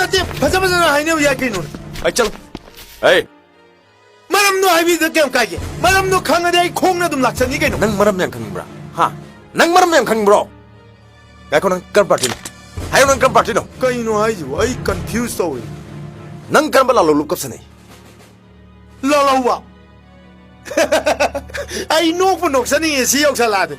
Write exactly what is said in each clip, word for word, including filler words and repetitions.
ꯅꯠꯇꯦ, ꯐꯖ ꯐꯖꯅ ꯍꯥꯏꯅꯕ ꯌꯥꯏ ꯀꯩꯅꯣ꯫ ꯑꯩ ꯆꯠꯂꯣ꯫ ꯑꯩ ꯃꯔꯝꯗꯣ ꯍꯥꯏꯕꯤꯗ ꯀꯩꯝ ꯀꯥꯏꯒꯦ? ꯃꯔꯝꯗꯣ ꯈꯪꯉꯗꯤ ꯑꯩ ꯈꯣꯡꯅ ꯑꯗꯨꯝ ꯂꯥꯛꯆꯅꯤ ꯀꯩꯅꯣ꯫ ꯅꯪ ꯃꯔꯝ ꯌꯥꯝ ꯈꯪꯅꯤꯡꯕ꯭ꯔꯥ? ꯍꯥ? ꯅꯪ ꯃꯔꯝ ꯌꯥꯝ ꯈꯪꯅꯤꯡꯕ꯭ꯔꯣ? ꯉꯥꯏꯈꯣ, ꯅꯪ ꯀꯔꯝ ꯄꯥꯔꯇꯤꯅꯣ? ꯍꯥꯏꯌꯣ, ꯅꯪ ꯀꯔꯝ ꯄꯥꯔꯇꯤꯅꯣ? ꯀꯩꯅꯣ ꯍꯥꯏꯁꯤꯕꯣ? ꯑꯩ ꯀꯟꯐ꯭ꯌꯨꯁ ꯇꯧꯔꯦ꯫ ꯅꯪ ꯀꯔꯝꯕ ꯂꯥꯂꯣ ꯂꯨꯞꯀꯞꯁꯅꯩ? ꯂꯥꯂꯧꯕ꯫ ꯑꯩ ꯅꯣꯛꯄꯨ ꯅꯣꯛꯆꯅꯤꯡꯉꯦ ꯁꯤ ꯌꯧꯁꯜꯂꯛꯑꯗꯤ꯫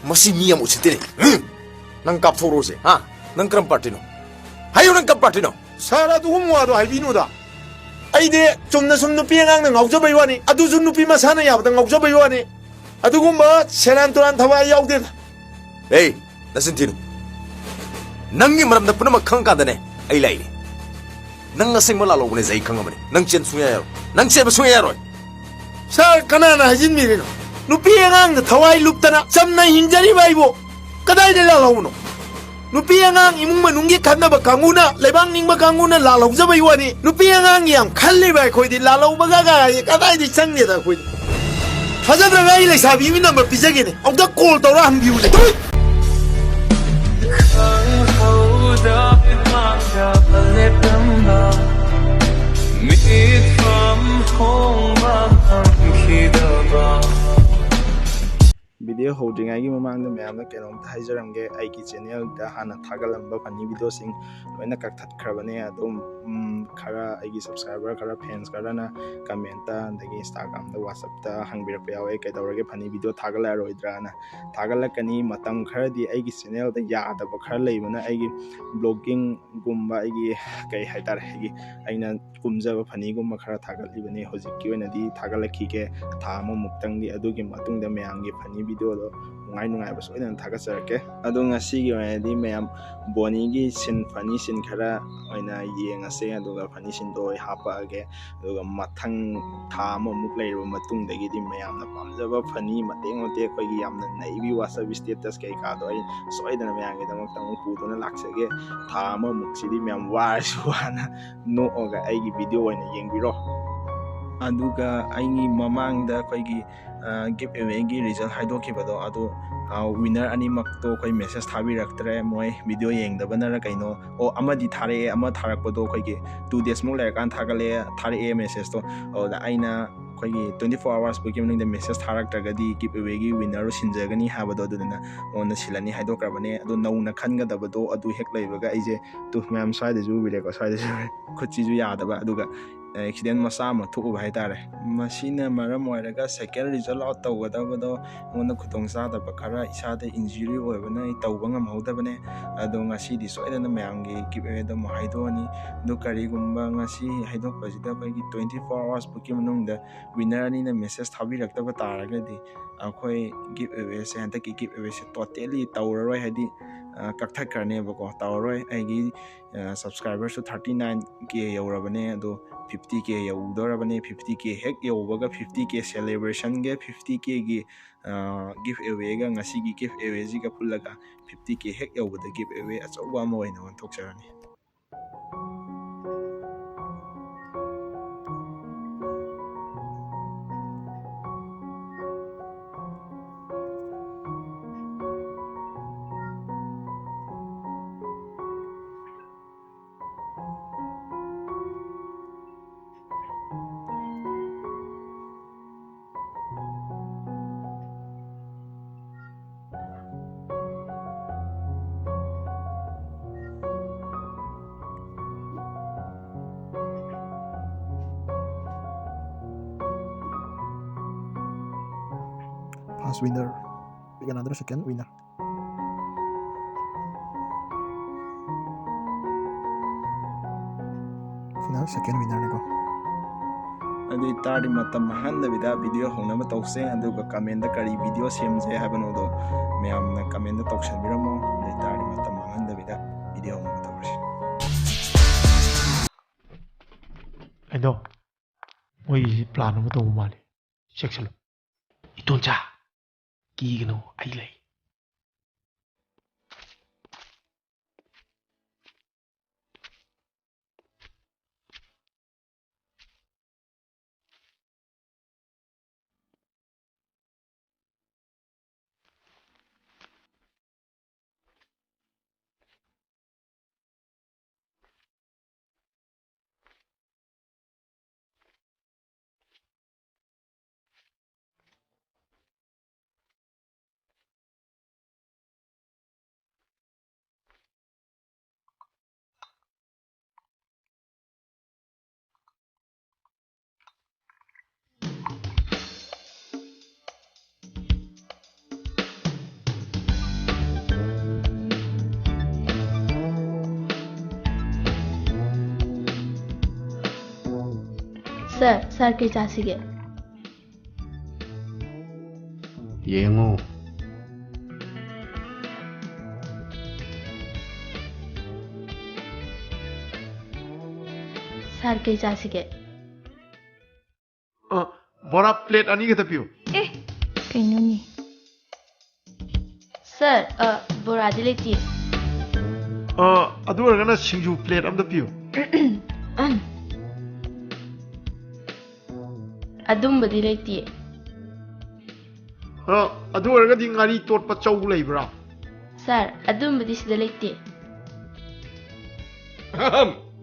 ꯃꯁꯤ ꯃꯤ ꯌꯥꯝ ꯎꯁꯤꯠꯇꯦꯅꯦ꯫ ꯎꯝ! ꯅꯪ ꯀꯥꯞꯊꯣꯛꯔꯣꯁꯦ, ꯍꯥ? ꯅꯪ ꯀꯔꯝ ꯄꯥꯔꯇꯤꯅꯣ? ꯍꯥꯏꯌꯨ, ꯅꯪ ꯀꯔꯝ ꯄꯥꯔꯇꯤꯅꯣ? ꯁꯥꯔ, ꯑꯗꯨꯒꯨꯝꯕ ꯋꯥꯗꯣ ꯍꯥꯏꯕꯤꯅꯨꯗ꯫ ꯑꯩꯗꯤ ꯆꯨꯝꯅ ꯁꯨꯝ ꯅꯨꯄꯤ ꯑꯉꯥꯡꯅ ꯉꯥꯎꯖꯕꯩ ꯋꯥꯅꯤ, ꯑꯗꯨꯁꯨ ꯅꯨꯄꯤ ꯃꯁꯥꯅ ꯌꯥꯕꯗ ꯉꯥꯎꯖꯕꯩ ꯋꯥꯅꯤ꯫ ꯑꯗꯨꯒꯨꯝꯕ ꯁꯦꯔꯥꯟ ꯇꯨꯔꯥꯟ ꯊꯋꯥꯏ ꯌꯥꯎꯗꯦꯗ꯫ ꯑꯦ, ꯅꯆꯤꯟ ꯊꯤꯅꯨ꯫ ꯅꯪꯒꯤ ꯃꯔꯝꯗ ꯄꯨꯝꯅꯃꯛ ꯈꯪꯉꯀꯥꯟꯗꯅꯦ ꯑꯩ ꯂꯥꯛꯏꯅꯦ꯫ ꯅꯪ ꯑꯁꯦꯡꯕ ꯂꯥꯂꯧꯕꯅꯦꯁꯦ ꯑꯩ ꯈꯪꯉꯕꯅꯤ꯫ ꯅꯪ ꯆꯦꯟ ꯁꯨꯡꯌꯥ ꯌꯥꯔꯣꯏ꯫ ꯅꯪ ꯆꯦꯟꯕ ꯁꯨꯡꯌꯥ ꯌꯥꯔꯣꯏ꯫ ꯁꯥꯔ, ꯀꯅꯥꯅ ꯍꯥꯏꯖꯤꯟꯕꯤꯔꯤꯅꯣ? ꯅꯨꯄꯤ ꯑꯉꯥꯡꯗ ꯊꯋꯥꯏ ꯂꯨꯞꯇꯅ ꯆꯝꯅ ꯍꯤꯡꯖꯔꯤꯕ ꯑꯩꯕꯨ ꯀꯗꯥꯏꯗ ꯂꯥꯜꯍꯧꯕꯅꯣ? ꯅꯨꯄꯤ ꯑꯉꯥꯡ ꯏꯃꯨꯡ ꯃꯅꯨꯡꯒꯤ ꯈꯠꯅꯕ ꯀꯥꯡꯕꯨꯅ, ꯂꯩꯕꯥꯛ ꯅꯤꯡꯕ ꯀꯥꯡꯕꯨꯅ ꯂꯥꯜꯍꯧꯖꯕꯩ ꯋꯥꯅꯤ꯫ ꯅꯨꯄꯤ ꯑꯉꯥꯡꯒꯤ ꯌꯥꯝ ꯈꯜꯂꯤꯕ ꯑꯩꯈꯣꯏꯗꯤ ꯂꯥꯜꯍꯧꯕꯒ ꯀꯥꯏ ꯀꯗꯥꯏꯗ ꯆꯪꯗꯦꯗ ꯑꯩꯈꯣꯏꯗꯤ꯫ ꯊꯥꯖꯗ꯭ꯔꯒ ꯑꯩ ꯂꯩꯁꯥꯕꯤ ꯑꯃꯒꯤ ꯅꯝꯕꯔ ꯄꯤꯖꯒꯦꯅꯦ, ꯑꯃꯨꯛꯇ ꯀꯣꯜ ꯇꯧꯔ ꯍꯪꯕꯤꯌꯨꯅꯦ꯫ ꯈꯪꯍꯧꯗ ꯃꯤꯠꯃꯥꯡꯗ ꯂꯦꯞꯂꯝꯕ ꯃꯤꯠꯐꯝ ꯍꯣꯡꯕ ꯉꯝꯈꯤꯗꯕ꯫ ꯚꯤꯗꯤꯑꯣ ꯍꯧꯗ꯭ꯔꯤꯉꯩꯒꯤ ꯃꯃꯥꯡꯗ ꯃꯌꯥꯝꯗ ꯀꯩꯅꯣꯝꯇ ꯍꯥꯏꯖꯔꯝꯒꯦ꯫ ꯑꯩꯒꯤ ꯆꯦꯅꯦꯜꯗ ꯍꯥꯟꯅ ꯊꯥꯒꯠꯂꯝꯕ ꯐꯅꯤ ꯚꯤꯗꯤꯑꯣꯁꯤꯡ ꯂꯣꯏꯅ ꯀꯛꯊꯠꯈ꯭ꯔꯕꯅꯦ꯫ ꯑꯗꯨꯝ ꯎꯝ, ꯈꯔ ꯑꯩꯒꯤ ꯁꯕꯁꯀ꯭ꯔꯥꯏꯕꯔ ꯈꯔ, ꯐꯦꯟꯁ ꯈꯔꯅ ꯀꯃꯦꯟꯇ ꯑꯗꯒꯤ ꯏꯟꯁꯇꯥꯒ꯭ꯔꯥꯝꯗ, ꯋꯥꯆꯞꯇ ꯍꯪꯕꯤꯔꯛꯄ ꯌꯥꯎꯋꯦ, "ꯀꯩꯗꯧꯔꯒꯦ ꯐꯅꯤ ꯚꯤꯗꯤꯑꯣ ꯊꯥꯒꯠꯂꯛꯑꯔꯣꯏꯗ꯭ꯔꯥꯅ?" ꯊꯥꯒꯠꯂꯛꯀꯅꯤ꯫ ꯃꯇꯝ ꯈꯔꯗꯤ ꯑꯩꯒꯤ ꯆꯦꯅꯦꯜꯗ ꯌꯥꯗꯕ ꯈꯔ ꯂꯩꯕꯅ ꯑꯩꯒꯤ ꯕ꯭ꯂꯣꯒꯤꯡꯒꯨꯝꯕ, ꯑꯩꯒꯤ ꯀꯩ ꯍꯥꯏꯇꯥꯔꯦ, ꯑꯩꯒꯤ ꯑꯩꯅ ꯀꯨꯝꯖꯕ ꯐꯅꯤꯒꯨꯝꯕ ꯈꯔ ꯊꯥꯒꯠꯂꯤꯕꯅꯤ꯫ ꯍꯧꯖꯤꯛꯀꯤ ꯑꯣꯏꯅꯗꯤ ꯊꯥꯒꯠꯂꯛꯈꯤꯒꯦ ꯊꯥ ꯑꯃꯃꯨꯛꯇꯪꯗꯤ꯫ ꯑꯗꯨꯒꯤ ꯃꯇꯨꯡꯗ ꯃꯌꯥꯝꯒꯤ ꯐꯅꯤ ꯚꯤꯗꯤꯑꯣꯗꯣ ꯅꯨꯡꯉꯥꯏ ꯅꯨꯡꯉꯥꯏꯕ ꯁꯣꯏꯗꯅ ꯊꯥꯒꯠꯆꯔꯛꯀꯦ꯫ ꯑꯗꯣ ꯉꯁꯤꯒꯤ ꯑꯣꯏꯅꯗꯤ ꯃꯌꯥꯝ ꯕꯣꯅꯤꯒꯤ ꯁꯤꯟ, ꯐꯅꯤ ꯁꯤꯟ ꯈꯔ ꯑꯣꯏꯅ ꯌꯦꯡꯉꯁꯦ, ꯑꯗꯨꯒ ꯐꯅꯤ ꯁꯤꯟꯗꯣ ꯑꯩ ꯍꯥꯞꯄꯛꯑꯒꯦ꯫ ꯑꯗꯨꯒ ꯃꯊꯪ ꯊꯥ ꯑꯃꯃꯨꯛ ꯂꯩꯔꯕ ꯃꯇꯨꯡꯗꯒꯤꯗꯤ ꯃꯌꯥꯝꯅ ꯄꯥꯝꯖꯕ ꯐꯅꯤ ꯃꯇꯦꯛ ꯃꯇꯦꯛ, ꯑꯩꯈꯣꯏꯒꯤ ꯌꯥꯝꯅ ꯅꯩꯕꯤ WhatsApp status ꯀꯩꯀꯥꯗꯣ ꯑꯩ ꯁꯣꯏꯗꯅ ꯃꯌꯥꯝꯒꯤꯗꯃꯛꯇ ꯑꯃꯨꯛ ꯄꯨꯗꯨꯅ ꯂꯥꯛꯆꯒꯦ꯫ ꯊꯥ ꯑꯃꯃꯨꯛꯁꯤꯗꯤ ꯃꯌꯥꯝ ꯋꯥꯔꯁꯨ ꯋꯥꯅ ꯅꯣꯛꯑꯒ ꯑꯩꯒꯤ ꯚꯤꯗꯤꯑꯣ ꯑꯣꯏꯅ ꯌꯦꯡꯕꯤꯔꯣ꯫ ꯑꯗꯨꯒ ꯑꯩꯒꯤ ꯃꯃꯥꯡꯗ ꯑꯩꯈꯣꯏꯒꯤ ꯒꯤꯐ ꯑꯦꯋꯦꯒꯤ ꯔꯤꯖꯜ ꯍꯥꯏꯗꯣꯛꯈꯤꯕꯗꯣ, ꯑꯗꯨ ꯋꯤꯟꯅꯔ ꯑꯅꯤꯃꯛꯇꯣ ꯑꯩꯈꯣꯏ ꯃꯦꯁꯦꯖ ꯊꯥꯕꯤꯔꯛꯇ꯭ꯔꯦ, ꯃꯣꯏ ꯚꯤꯗꯤꯑꯣ ꯌꯦꯡꯗꯕꯅꯔ ꯀꯩꯅꯣ, ꯑꯣ, ꯑꯃꯗꯤ ꯊꯥꯔꯛꯑꯦ, ꯑꯃ ꯊꯥꯔꯛꯄꯗꯣ ꯑꯩꯈꯣꯏꯒꯤ ꯇꯨ ꯗꯦꯖꯃꯨꯛ ꯂꯩꯔꯀꯥꯟꯗ ꯊꯥꯒꯠꯂꯛꯑꯦ, ꯊꯥꯔꯛꯑꯦ ꯃꯦꯁꯦꯖꯇꯣ꯫ ꯑꯗꯨꯗ ꯑꯩꯅ ꯑꯩꯈꯣꯏꯒꯤ twenty four hoursꯐꯥꯎꯒꯤ ꯃꯅꯨꯡꯗ ꯃꯦꯁꯦꯖ ꯊꯥꯔꯛꯇ꯭ꯔꯒꯗꯤ ꯒꯤꯐ ꯑꯦꯋꯦꯒꯤ ꯋꯤꯟꯅꯔꯗꯨ ꯁꯤꯟꯖꯒꯅꯤ ꯍꯥꯏꯕꯗꯣ, ꯑꯗꯨꯗꯨꯅ ꯃꯉꯣꯟꯗ ꯁꯤꯜꯂꯅꯤ ꯍꯥꯏꯗꯣꯛꯈ꯭ꯔꯕꯅꯦ꯫ ꯑꯗꯨ ꯅꯧꯅ ꯈꯟꯒꯗꯕꯗꯣ ꯑꯗꯨ ꯍꯦꯛ ꯂꯩꯕꯒ ꯑꯩꯁꯦ, ꯇꯨ, ꯃꯌꯥꯝ ꯁ꯭ꯋꯥꯏꯗꯁꯨ ꯎꯕꯤꯔꯦꯀꯣ, ꯁ꯭ꯋꯥꯏꯗꯁꯨ ꯈꯨꯠꯁꯤꯁꯨ ꯌꯥꯗꯕ, ꯑꯗꯨꯒ ꯑꯦꯛꯁꯤꯗꯦꯟ ꯃꯆꯥ ꯑꯃ ꯊꯣꯛꯎꯕ ꯍꯥꯏꯇꯥꯔꯦ꯫ ꯃꯁꯤꯅ ꯃꯔꯝ ꯑꯣꯏꯔꯒ ꯁꯦꯀꯦꯟ ꯔꯤꯖꯜ ꯑꯥꯎꯠ ꯇꯧꯒꯗꯕꯗꯣ ꯑꯩꯉꯣꯟꯗ ꯈꯨꯗꯣꯡꯆꯥꯗꯕ ꯈꯔ, ꯏꯁꯥꯗ ꯏꯟꯖꯨꯔꯤ ꯑꯣꯏꯕꯅ ꯑꯩ ꯇꯧꯕ ꯉꯝꯍꯧꯗꯕꯅꯦ꯫ ꯑꯗꯣ ꯉꯁꯤꯗꯤ ꯁꯣꯏꯗꯅ ꯃꯌꯥꯝꯒꯤ ꯒꯤꯐ ꯑꯦꯋꯦꯗꯣ ꯑꯃꯨꯛ ꯍꯥꯏꯗꯣꯛꯑꯅꯤ꯫ ꯑꯗꯣ ꯀꯔꯤꯒꯨꯝꯕ ꯉꯁꯤ ꯍꯥꯏꯗꯣꯛꯄꯁꯤꯗ ꯑꯩꯈꯣꯏꯒꯤ twenty four hoursꯐꯥꯎꯒꯤ ꯃꯅꯨꯡꯗ ꯋꯤꯟꯅꯔ ꯑꯅꯤꯅ ꯃꯦꯁꯦꯖ ꯊꯥꯕꯤꯔꯛꯇꯕ ꯇꯥꯔꯒꯗꯤ ꯑꯩꯈꯣꯏ ꯒꯤꯐ ꯑꯦꯋꯦꯁꯦ, ꯍꯟꯗꯛꯀꯤ ꯒꯤꯐ ꯑꯦꯋꯦꯁꯦ totally ꯇꯧꯔꯔꯣꯏ, ꯍꯥꯏꯗꯤ ꯀꯛꯊꯠꯈ꯭ꯔꯅꯦꯕꯀꯣ, ꯇꯧꯔꯔꯣꯏ꯫ ꯑꯩꯒꯤ ꯁꯕꯁꯀ꯭ꯔꯥꯏꯕꯔꯁꯨ thirty nine K ꯌꯧꯔꯕꯅꯦ, ꯑꯗꯣ fifty K ꯌꯧꯗꯣꯔꯕꯅꯦ꯫ Fifty K ꯍꯦꯛ ꯌꯧꯕꯒ fifty K celebrationꯒ fifty Kꯒꯤ ꯒꯤꯐ ꯑꯦꯋꯦꯒ ꯉꯁꯤꯒꯤ ꯒꯤꯐ ꯑꯦꯋꯦꯁꯤꯒ ꯄꯨꯜꯂꯒ fifty K ꯍꯦꯛ ꯌꯧꯕꯗ ꯒꯤꯐ ꯑꯦꯋꯦ ꯑꯆꯧꯕ ꯑꯃ ꯑꯣꯏꯅ ꯑꯣꯟꯊꯣꯛꯆꯔꯅꯤ꯫ First winner. Pick another second winner. Final second winnerꯅꯤꯀꯣ꯫ ꯑꯗꯨ ꯑꯣꯏꯇꯥꯔꯗꯤ ꯃꯇꯝ ꯃꯥꯡꯍꯟꯗꯕꯤꯗ ꯚꯤꯗꯤꯑꯣ ꯍꯧꯅꯕ ꯇꯧꯁꯦ, ꯑꯗꯨꯒ ꯀꯃꯦꯟꯗ ꯀꯔꯤ ꯚꯤꯗꯤꯑꯣ ꯁꯦꯝꯁꯦ ꯍꯥꯏꯕꯅꯣꯗꯣ ꯃꯌꯥꯝꯅ ꯀꯃꯦꯟꯗ ꯇꯧꯁꯟꯕꯤꯔꯝꯃꯣ꯫ ꯑꯗꯨ ꯑꯣꯏꯇꯥꯔꯗꯤ ꯃꯇꯝ ꯃꯥꯡꯍꯟꯗꯕꯤꯗ ꯚꯤꯗꯤꯑꯣ ꯍꯧꯅꯕ ꯇꯧꯔꯁꯤ꯫ ꯀꯩꯅꯣ, ꯃꯣꯏꯒꯤꯁꯤ ꯄ꯭ꯂꯥꯟ ꯑꯃ ꯇꯧꯕ ꯃꯥꯜꯂꯤ꯫ ꯆꯦꯛꯁꯤꯜꯂꯨ꯫ ꯏꯇꯣꯟꯆꯥ, ꯀꯤꯒꯅꯨ, ꯑꯩ ꯂꯩ꯫ ꯁꯥꯔ, ꯁꯥꯔ, ꯀꯩ ꯆꯥꯁꯤꯒꯦ? ꯌꯦꯡꯉꯨ꯫ ꯁꯥꯔ, ꯀꯩ ꯆꯥꯁꯤꯒꯦ? ꯑ, ꯕꯣꯔꯥ ꯄ꯭ꯂꯦꯠ ꯑꯅꯤ ꯈꯛꯇ ꯄꯤꯌꯨ꯫ ꯑꯦ, ꯀꯩꯅꯣꯅꯦ? ꯁꯥꯔ, ꯑ, ꯕꯣꯔꯥꯗꯤ ꯂꯩꯇꯦ꯫ ꯑ, ꯑꯗꯨ ꯑꯣꯏꯔꯒꯅ ꯁꯤꯡꯖꯨ ꯄ꯭ꯂꯦꯠ ꯑꯝꯇ ꯄꯤꯌꯨ꯫ ꯑꯗꯨꯝꯕꯗꯤ ꯂꯩꯇꯦ꯫ ꯑ, ꯑꯗꯨ ꯑꯣꯏꯔꯒꯗꯤ ꯉꯥꯔꯤ ꯇꯣꯠꯄ ꯆꯧ ꯂꯩꯕ꯭ꯔꯥ? ꯁꯥꯔ, ꯑꯗꯨꯝꯕꯗꯤ ꯁꯤꯗ ꯂꯩꯇꯦ꯫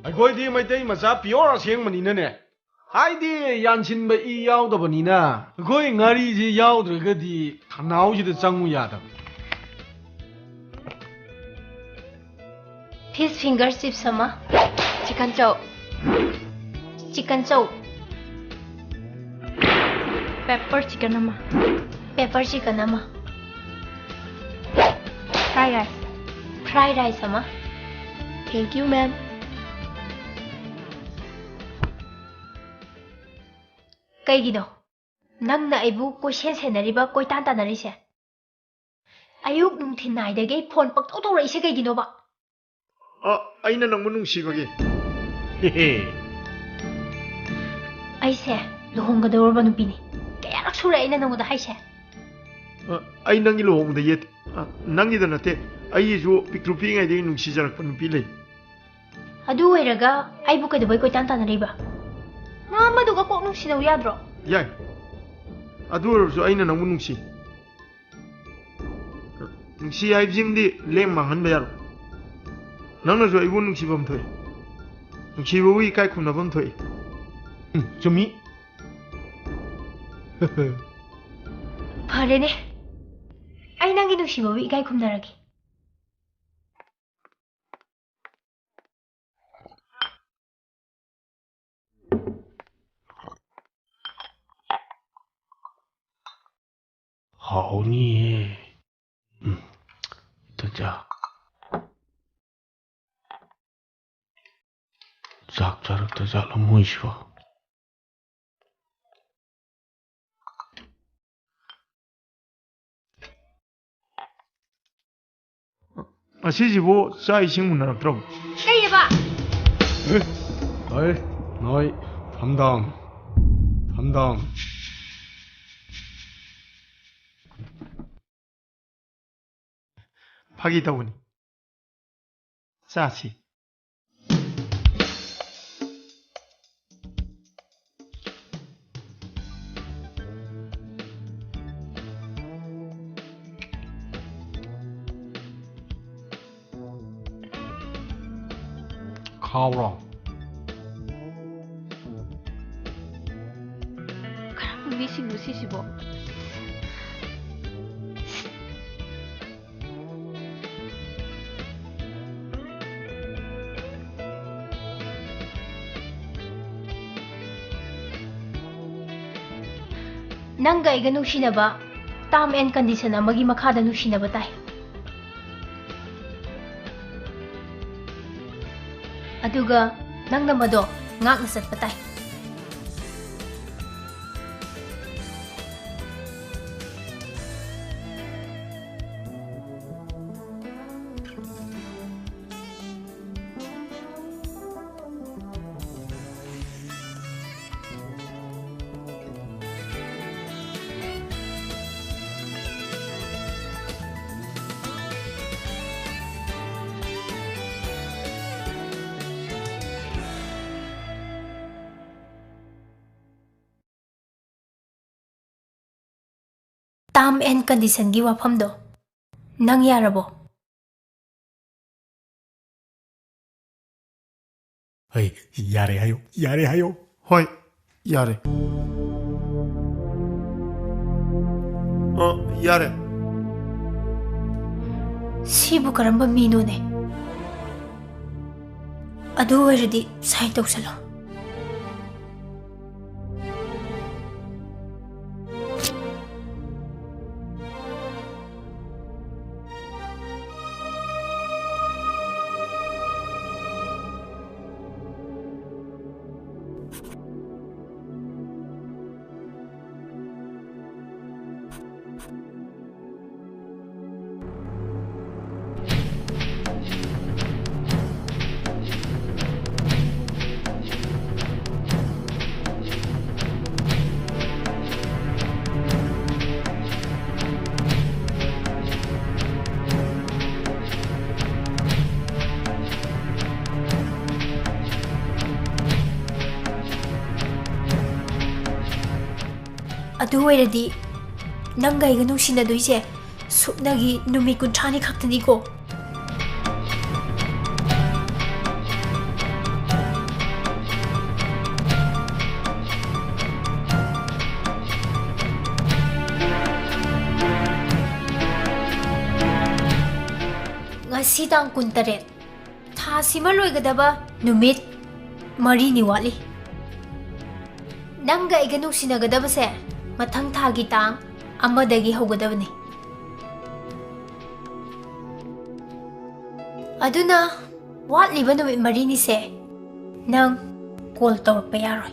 ꯑꯩꯈꯣꯏꯗꯤ ꯃꯩꯇꯩ ꯃꯆꯥ ꯄꯤꯌꯣꯔ ꯑꯁꯦꯡꯕꯅꯤꯅꯅꯦ, ꯍꯥꯏꯗꯤ ꯌꯥꯟꯁꯤꯟꯕ ꯏ ꯌꯥꯎꯗꯕꯅꯤꯅ, ꯑꯩꯈꯣꯏ ꯉꯥꯔꯤꯁꯤ ꯌꯥꯎꯗ꯭ꯔꯒꯗꯤ ꯈꯅꯥꯎꯁꯤꯗ ꯆꯪꯉꯨ ꯌꯥꯗꯕ꯫ Fish finger chips ꯑꯃ, chicken chow, chicken chow, pepper chicken ꯑꯃ, pepper chicken ꯑꯃ, fried rice, fried rice ꯑꯃ꯫ Thank you, ma'am. ꯀꯩꯒꯤꯅꯣ ꯅꯪꯅ ꯑꯩꯕꯨ ꯀꯣꯏꯁꯦꯟ ꯁꯦꯟꯅꯔꯤꯕ, ꯀꯣꯏꯇꯥꯟ ꯇꯥꯟꯅꯔꯤꯁꯦ? ꯑꯌꯨꯛ ꯅꯨꯡꯊꯤꯜ ꯅꯥꯏꯗꯒꯩ ꯐꯣꯟ ꯄꯪꯇꯧ ꯇꯧꯔꯛꯏꯁꯦ ꯀꯩꯒꯤꯅꯣꯕ? ꯑ, ꯑꯩꯅ ꯅꯪꯕꯨ ꯅꯨꯡꯁꯤꯕꯒꯤ꯫ ꯑꯩꯁꯦ ꯂꯨꯍꯣꯡꯒꯗꯧꯔꯕ ꯅꯨꯄꯤꯅꯤ꯫ ꯀꯌꯥꯔꯛ ꯁꯨꯔꯦ ꯑꯩꯅ ꯅꯪꯉꯣꯟꯗ ꯍꯥꯏꯁꯦ? ꯑ, ꯑꯩ ꯅꯪꯒꯤ ꯂꯨꯍꯣꯡꯕꯗ ꯌꯦꯠ-, ꯑ, ꯅꯪꯒꯤꯗ ꯅꯠꯇꯦ, ꯑꯩꯒꯤꯁꯨ ꯄꯤꯛꯇ꯭ꯔꯨ ꯄꯤꯛꯏꯉꯩꯗꯒꯤ ꯅꯨꯡꯁꯤꯖꯔꯛꯄ ꯅꯨꯄꯤ ꯂꯩ꯫ ꯑꯗꯨ ꯑꯣꯏꯔꯒ ꯑꯩꯕꯨ ꯀꯩꯗꯧꯕꯩ ꯀꯣꯏꯇꯥꯟ ꯇꯥꯟꯅꯔꯤꯕ? ꯅꯪ ꯑꯃꯗꯨꯒ ꯀꯣꯛ ꯅꯨꯡꯁꯤꯅꯧ ꯌꯥꯗ꯭ꯔꯣ? ꯌꯥꯏ꯫ ꯑꯗꯨ ꯑꯣꯏꯔꯁꯨ ꯑꯩꯅ ꯅꯪꯕꯨ ꯅꯨꯡꯁꯤ꯫ ꯅꯨꯡꯁꯤ ꯍꯥꯏꯕꯁꯤꯃꯗꯤ ꯂꯦꯝ ꯃꯥꯡꯍꯟꯕ ꯌꯥꯔꯣꯏ꯫ ꯅꯪꯅꯁꯨ ꯑꯩꯕꯨ ꯅꯨꯡꯁꯤꯐꯝ ꯊꯣꯛꯏ꯫ ꯅꯨꯡꯁꯤꯕꯕꯨ ꯏꯀꯥꯏ ꯈꯨꯝꯅꯐꯝ ꯊꯣꯛꯏ꯫ ꯎꯝ, ꯆꯨꯝꯃꯤ꯫ ꯐꯔꯦꯅꯦ, ꯑꯩ ꯅꯪꯒꯤ ꯅꯨꯡꯁꯤꯕꯕꯨ ꯏꯀꯥꯏ ꯈꯨꯝꯅꯔꯒꯦ꯫ ꯍꯥꯎꯅꯤꯌꯦ꯫ ꯎꯝ, ꯑꯝꯇ ꯆꯥ-, ꯆꯥꯛ ꯆꯥꯔꯛꯇ ꯖꯥꯠꯂꯣ ꯃꯣꯏꯁꯤꯕꯣ? ꯉꯁꯤꯁꯤꯕꯨ ꯆꯥꯛ ꯏꯁꯤꯡ ꯎꯅꯔꯛꯇ꯭ꯔꯕꯣ? ꯀꯩꯑꯕ? ꯑꯦ, ꯍꯣꯏ, ꯅꯣꯏ, ꯐꯝꯗꯥꯝ, ꯐꯝꯗꯥꯝ꯫ ꯐꯥꯒꯤ ꯇꯧꯕꯅꯤ꯫ ꯆꯥꯁꯤ꯫ ꯈꯥꯎꯔꯣ? ꯀꯔꯝꯕ ꯃꯤꯁꯤꯡꯅꯣ ꯁꯤꯁꯤꯕꯣ? ꯅꯪꯒ ꯑꯩꯒ ꯅꯨꯡꯁꯤꯅꯕ term and condition ꯑꯃꯒꯤ ꯃꯈꯥꯗ ꯅꯨꯡꯁꯤꯅꯕ ꯇꯥꯏ꯫ ꯑꯗꯨꯒ ꯅꯪꯅ ꯃꯗꯣ ꯉꯥꯛꯅ ꯆꯠꯄ ꯇꯥꯏ꯫ Term and conditionꯒꯤ ꯋꯥꯐꯝꯗꯣ ꯅꯪ ꯌꯥꯔꯕꯣ? ꯍꯩ, ꯌꯥꯔꯦ ꯍꯥꯏꯌꯣ, ꯌꯥꯔꯦ ꯍꯥꯏꯌꯣ꯫ ꯍꯣꯏ, ꯌꯥꯔꯦ꯫ ꯑ, ꯌꯥꯔꯦ꯫ ꯁꯤꯕꯨ ꯀꯔꯝꯕ ꯃꯤꯅꯣꯅꯦ? ꯑꯗꯨ ꯑꯣꯏꯔꯗꯤ sign ꯇꯧꯁꯜꯂꯣ꯫ ꯑꯗꯨ ꯑꯣꯏꯔꯗꯤ ꯅꯪꯒ ꯑꯩꯒ ꯅꯨꯡꯁꯤꯅꯗꯣꯏꯁꯦ ꯁꯨꯞꯅꯒꯤ ꯅꯨꯃꯤꯠ ꯀꯨꯟꯊ꯭ꯔꯥꯅꯤ ꯈꯛꯇꯅꯤꯀꯣ? ꯉꯁꯤ ꯇꯥꯡ ꯀꯨꯟꯇꯔꯦꯠ꯫ ꯊꯥꯁꯤꯃ ꯂꯣꯏꯒꯗꯕ ꯅꯨꯃꯤꯠ ꯃꯔꯤꯅꯤ ꯋꯥꯠꯂꯤ꯫ ꯅꯪꯒ ꯑꯩꯒ ꯅꯨꯡꯁꯤꯅꯒꯗꯕꯁꯦ ꯃꯊꯪ ꯊꯥꯒꯤ ꯇꯥꯡ ꯑꯃꯗꯒꯤ ꯍꯧꯒꯗꯕꯅꯤ꯫ ꯑꯗꯨꯅ ꯋꯥꯠꯂꯤꯕ ꯅꯨꯃꯤꯠ ꯃꯔꯤꯅꯤꯁꯦ ꯅꯪ call ꯇꯧꯔꯛꯄ ꯌꯥꯔꯣꯏ꯫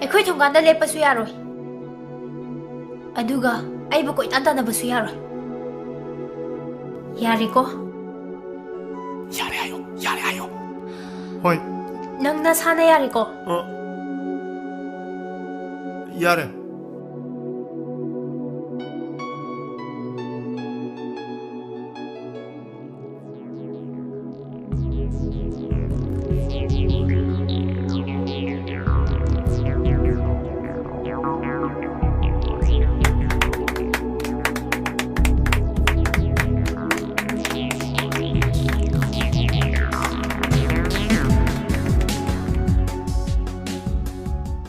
ꯑꯩꯈꯣꯏ ꯊꯣꯡꯒꯥꯟꯗ ꯂꯦꯞꯄꯁꯨ ꯌꯥꯔꯣꯏ꯫ ꯑꯗꯨꯒ ꯑꯩꯕꯨ ꯀꯣꯏꯇꯥꯟ ꯇꯥꯟꯅꯕꯁꯨ ꯌꯥꯔꯣꯏ꯫ ꯌꯥꯔꯦꯀꯣ? ꯌꯥꯔꯦ ꯍꯥꯏꯌꯣ, ꯌꯥꯔꯦ ꯍꯥꯏꯌꯣ꯫ ꯍꯣꯏ꯫ ꯅꯪ ꯅꯁꯥꯅ ꯌꯥꯔꯦꯀꯣ? ꯑ, ꯌꯥꯔꯦ꯫